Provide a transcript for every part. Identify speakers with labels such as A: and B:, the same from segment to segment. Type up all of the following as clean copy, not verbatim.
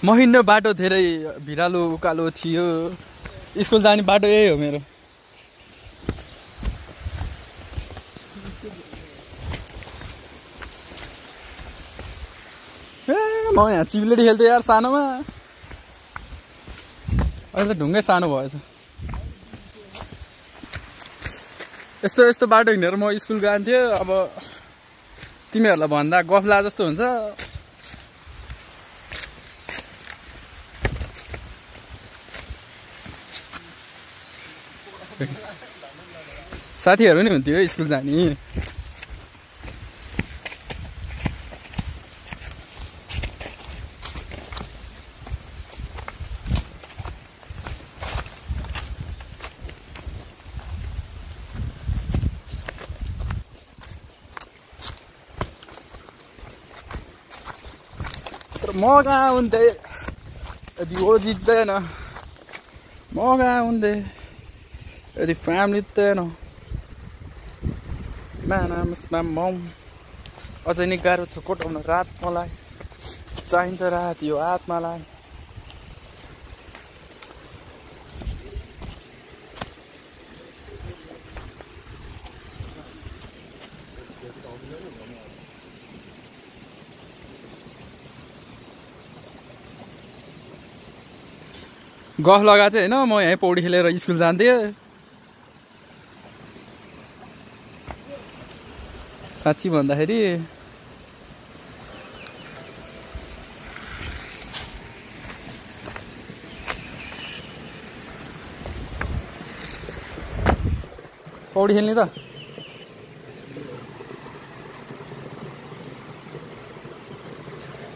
A: म हिँड्ने बाटो धेरै भिरालो उकालो थियो। स्कुल जाने बाटो यही हो मेरो। म यहाँ चिप्लेटी खेल्थेँ यार सानोमा। अहिले त ढुङ्गै सानो भएछ। यस्तो यस्तो बाटो हिँडेर म स्कुल जान्थेँ। अब तिमीहरूलाई भन्दा गफ ला जस्तो हुन्छ। साथीहरू नि हुन्थ्यो स्कुल जाने। तर म कहाँ हुन्थे यदि वो जित्दैन। म कहाँ हुन्थे यदि फ्यामिली जित्दैन। मम अझै नै गाह्रो छ कोटाउन रात। मलाई चाहिन्छ रात यो आत्मालाई। गफ लगा चाहिँ होइन म यहीँ पौडी खेलेर स्कुल जान्थेँ। साँच्ची भन्दाखेरि पौडी खेल्ने त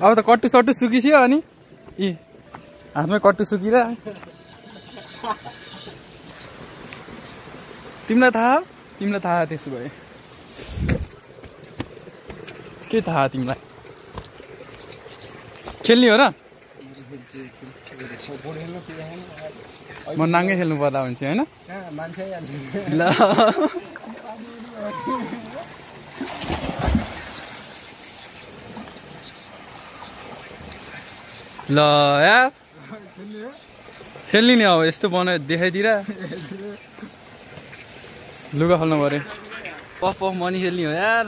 A: अब त कट्टु सट्टु सुकिसक्यो। अनि यी हातमै कट्टु सुकिरा। तिमीलाई थाहा त्यसो भए के थाहा तिमीलाई? खेल्ने हो र? म नाङ्गै खेल्नु पर्दा हुन्छ होइन? ल ल यार खेल्ने नि अब यस्तो बनायो देखाइदिएर। लुगा खोल्नु पऱ्यो। पफ मनी खेल्ने हो यार।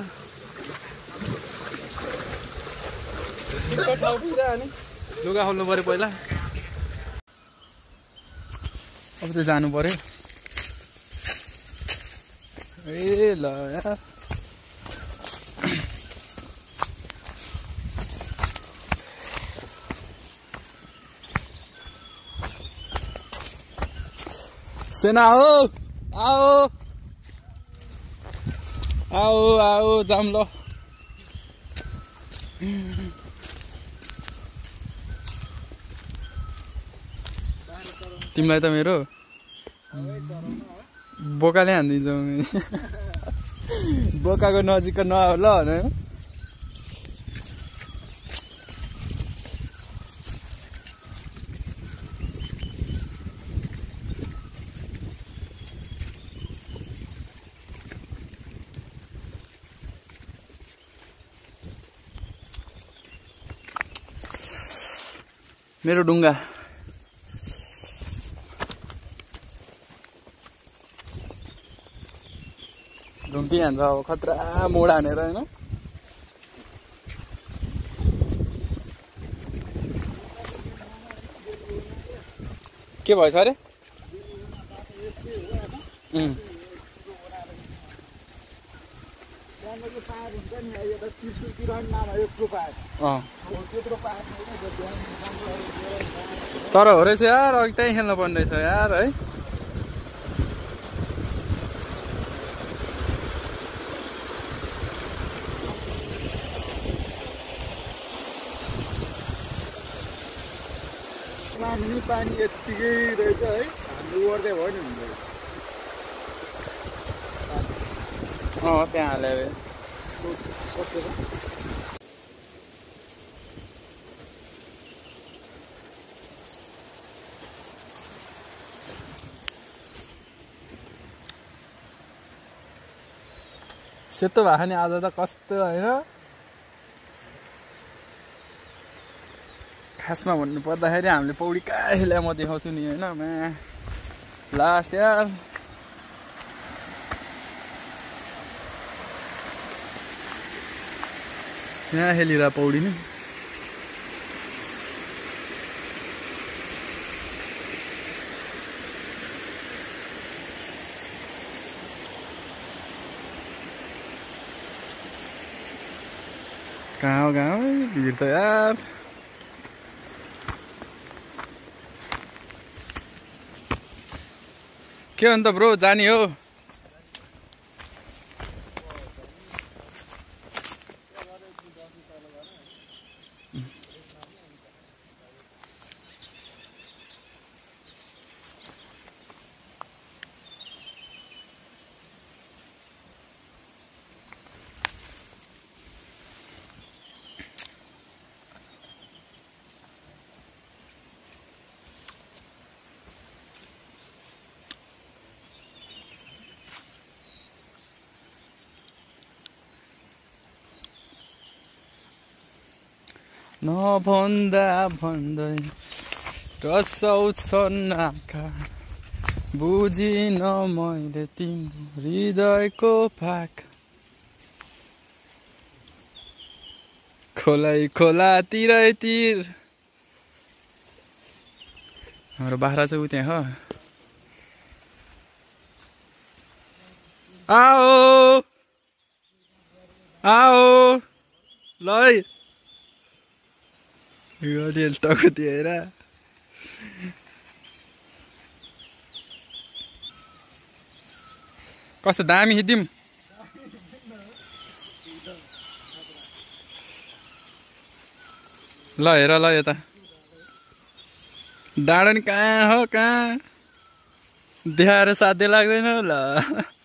A: लुगा खोल्नु पऱ्यो पहिला। अब चाहिँ जानु पऱ्यो। ए ल यार सेना हो आओ आओ आओ जाम ल। तिमीलाई त मेरो बोकाले हानिदिन्छौ। बोकाको नजिक नआउ ल होइन? मेरो डुङ्गा ढुङ्किहाल्छ अब। खतरा मोड हानेर होइन? के भएछ अरे? तर हो रहेछ यार अघि त्यहीँ खेल्नु पर्ने रहेछ यार है। पानी यत्तिकै रहेछ है। हाम्रो गर्दै भयो नि हुन्छ। त्यहाँ हाल्यो। सेतो भएको नि आज त कस्तो होइन? खासमा भन्नु पर्दाखेरि हामीले पौडी कहाँ खेले म देखाउँछु नि हैन मा लास्ट यार यहाँ खेलिरा पौडी नि कहाँ गाउँ भिड त यार के अन्त ब्रो जाने हो नभन्दा भन्दै रसाउँछन् आँखा बुझिन मैले तिम्रो हृदयको भाग खोलै खोला तिरै तिर हाम्रो बाख्रा चाहिँ उ त्यहाँ हो आओ आओ ल टको दिएर कस्तो दामी खिच्दिउँ ल हेर ल यता डाँडो नि कहाँ हो कहाँ देखाएर साध्य लाग्दैन ल